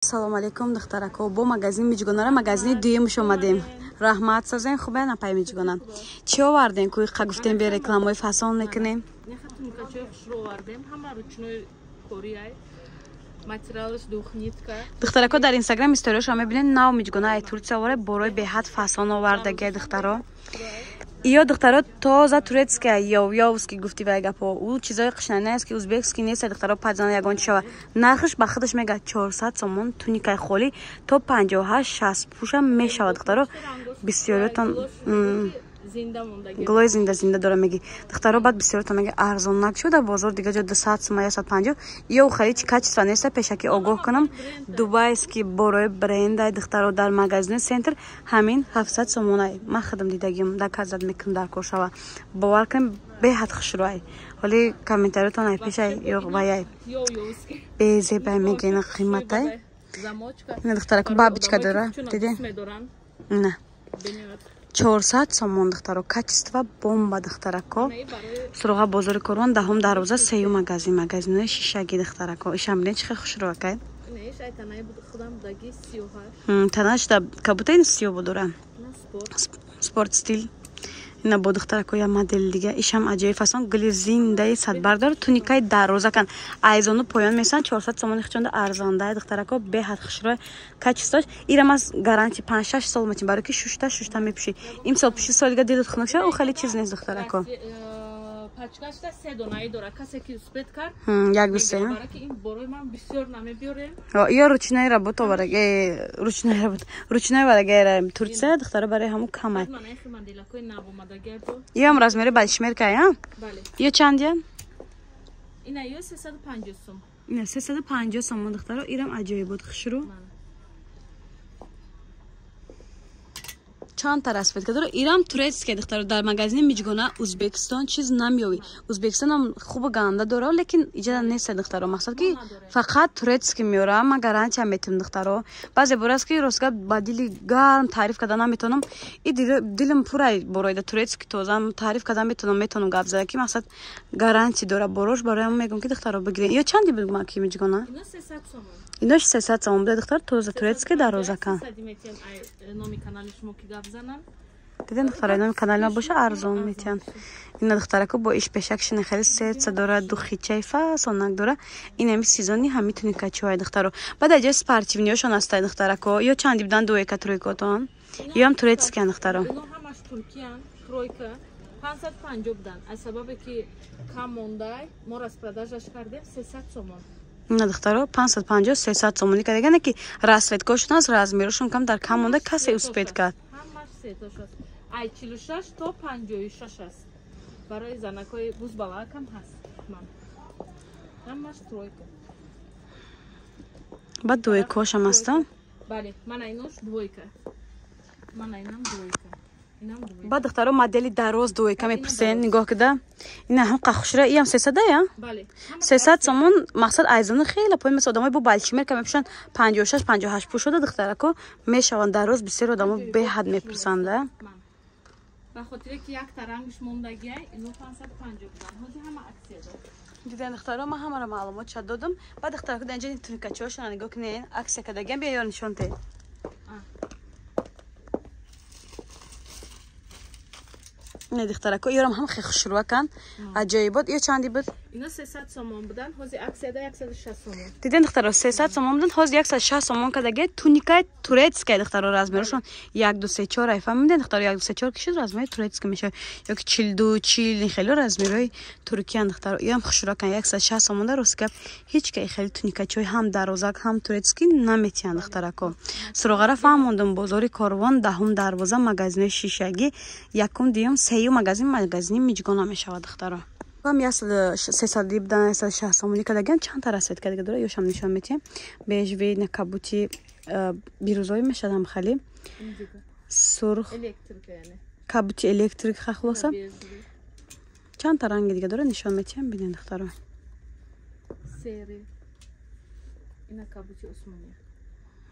Салом алейкум, духтарако. Бо магазин Миҷгонара, магазини дуюмш омадем. Раҳмат, созем, хубе напай Миҷгона. Чӣ овардем? Кӯи қа гуфтем, бе рекламаи фасон мекунем. Духтарако, дар Инстаграм историёшо мебинед, нав Миҷгона ай Турция овара, борои беҳад фасон овардагия, духтаро. Ё духтаро, тоза турецкая, ёвёвский гуфти вай гапо. Ӯ чизои қишнани аст, ки узбекский нест, духтаро, падзана ягон чи шава. Нархаш ба худаш мега 400 сомон, туникаи холӣ то 58 60 пӯша мешавад, духтаро. Бисёриётон гулои зинда зинда дора меги. Духтаро, баъд бисёриётон меги, арзоннак шуда бозор, дига ҷо 200 сума, 150. Ё хеле чи качество неста, пешакӣ огоҳ кунам. Дубайский борои брендай, духтаро, дар магазини центр ҳамин 700 сомонай. Ман худам дидагим, доказать мекунам, дар кор шава. Бовар кунем, беҳад хушрӯай. Ҳоли комментариётон ай пешай ё ваяй. Безебай мегена қиматай. Ина, духтарако, бабочка дора, дидем? На. 400 сомон, духтаро, качество бомба, духтарако. Суроға бозори Корвон, даҳум дарвоза, сеюм магазин, магазинои шишаги, духтарако. Ишам бинед, чӣ хел хушрӯакай. Танаш да кабута ин сиёҳ будора. Спорт стиль. Ина бо, духтарако, я модели дига. Ишам аҷоиб фасон, гули зиндаи садбардор, туникаи дароза кан. Айзону поён месан 400 сомони хичонда арзондай, духтарако, беҳад хушрӯй качествош. Ирам аз гарантия 5-6 сол метин, барои ки шушта шушта мепӯшӣ. Имсол пӯши, соли дига дилат хунук шава, ӯ хеле чиз нест, духтарако. Пачкашта се донаи дора, касе ки успеть кард. Як, ду, се. Барои ин борои ман бисёр намебиёрем. Ё ручная работа вараге, ручная работа, ручная вараге Турция, духтаро, барои ҳамун камай. Ё размери большмерка, я? Ё чандия? Ина ё 350 сом. Ина 350 сом, духтаро, ирам аҷоиб буд, хушрӯ. Чанд та расцветка дора. Ирам турецкия, духтаро, дар магазини Миҷгона Узбекистон чиз намеёвӣ. Узбекистонам хуб ганда дора, лекин иҷада нест, духтаро. Мақсад ки фақат турецкий меёрам, ман гарантия метиҳам, духтаро. Баъзе бор аст, ки ростгап ба дили гарм таъриф карда наметавонам. И дилам пурай бороида турецкий тоза таъриф карда метавонам, метавонам гап зада, ки мақсад гарантия дора борош. Барои ҳамон мегӯям, ки духтаро, бигирен. Ё чанди буд ки Миҷгона? Ино 300 сомон буда, духтар, тоза турецкий дарозакан. Дидем, духтара, номи канали ма боша, арзон метиҳанд. Ина, духтарако, бо иш пешак шина хеле сетса дора, духичаи фасонак дора. Ин ами сезони ҳами туникачиҳои, духтаро. Баъд аҷои спортивниёшон ҳастай, духтарако. Ё чанди будан двойка, тройкотон? Ё ҳам турецкиян, духтаро. Ҳамаш туркиян, тройка. 550 будан. Аз сабабе ки кам мондай, мо распродажаш кардем 300 сомон. Ина, духтаро, 550, 300 сомонӣ кардагане, ки расцветкошон аст, размерошон кам дар кам монда, касе успеть кард. Ҳамаш сетош аст. Ай 46 то 56 аст. Барои занакҳои бузбалакам ҳаст. Ман. Ҳамаш тройка. Баъд двойкошам аста? Бале, мана инош двойка. Мана инам двойка. Баъд, духтаро, модели дароз двойка мепурсен, нигоҳ кида. Ина ҳам қахушра, иам 300 я? 300 сомон, мақсад айзони хеле поин, мисол одамои бо большмерка мепӯшанд, 56, 58 пӯшода, духтарако, мешаванд дароз, бисёр одамо беҳад мепурсанда. Ба хотире ки якта рангш мондагиай, ино 550 будан. Ҳозир ҳама аксия дор. Диден, духтаро, ман ҳамаро маълумот ча додам. Баъд, духтарако, дар инҷа туникачиҳошона нигоҳ кунед, аксия кардагиам, биё, ёр нишон те. Не, духтарако, ёрам ҳам хеле хушрӯаканд, аҷоибот. Ё чанди буд? Ино 300 сомон будан, ҳозир аксияда 160 сомон. Диден, духтаро, 300 сомон будан, ҳозир 160 сомон кардагия, туникаи турецкая, духтаро, размерошон як, ду, се, чор ай, фаҳмиден, духтаро, як, ду, се, чор кишид, размери турецкий мешавад, ё ки 42, 40, хеле размерҳои туркиян, духтаро. Иам хушрӯаканд, 160 сомон да. Рост гап, ҳеҷ ка хеле туникачиҳои ҳам дарозак, ҳам турецкий наметиҳанд, духтарако. Суроғара фаҳмондум: бозори Корвон, даҳум дарвоза, магазинои шишагӣ, якум, дуюм, сеюм магазин, магазини Миҷгона мешавад, духтаро. Ам 300 будан, 160 сомонӣ кардагиан, чанд та расцветка дига дора, ёшам нишон метиҳем. Бежевый, на кабути бирӯзоӣ мешавад, ҳам хеле сурх, кабути электрик, хулоса чанд та ранги дига дора, нишон метиҳем, бинед, духтаро. Серый. Ина кабути усмония.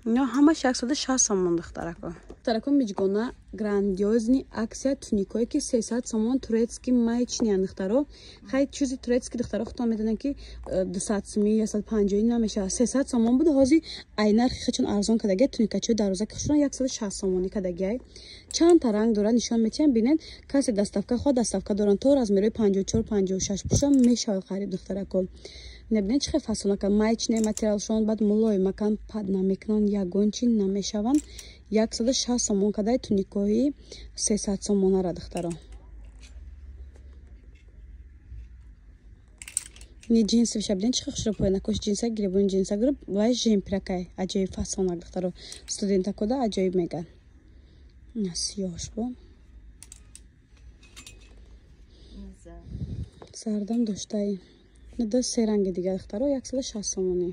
Ино ҳамаш 160 сомон, духтарако. Духтарако, миҷгона грандиозный акция, туникое ки 300 сомон, турецкий маечныян, духтаро. Хай, чизи турецкий, духтаро, худтон медонед, ки 200 суми, 150 намешавад. 300 сомон буд, ҳозир ай нархи хечон арзон кардагиай. Туникачои дароза ки хушрон 160 сомонӣ кардагиай. Чанд та ранг дорад, нишон метиҳам, бинед. Касе доставка хоҳад, доставка доранд, то размерои 54, 56 пӯша мешавад харид, духтарако. Небинед, чӣ хел фасонака, маечный материалшон, баъд мулоимакан, пад намекунанд, ягон чи намешаванд. 160 сомон кадай туникои 300 сомонара, духтаро. Ни ҷинсиша бинед, чӣ хел хушро, поянакош ҷинса, гиребони ҷинса гириб вай жемпиракай, аҷоиб фасонак, духтаро, студентакода аҷоиб меган. Сиёҳш бо сардам доштаи ду се ранги дигар, духтаро, 160 сомонӣ.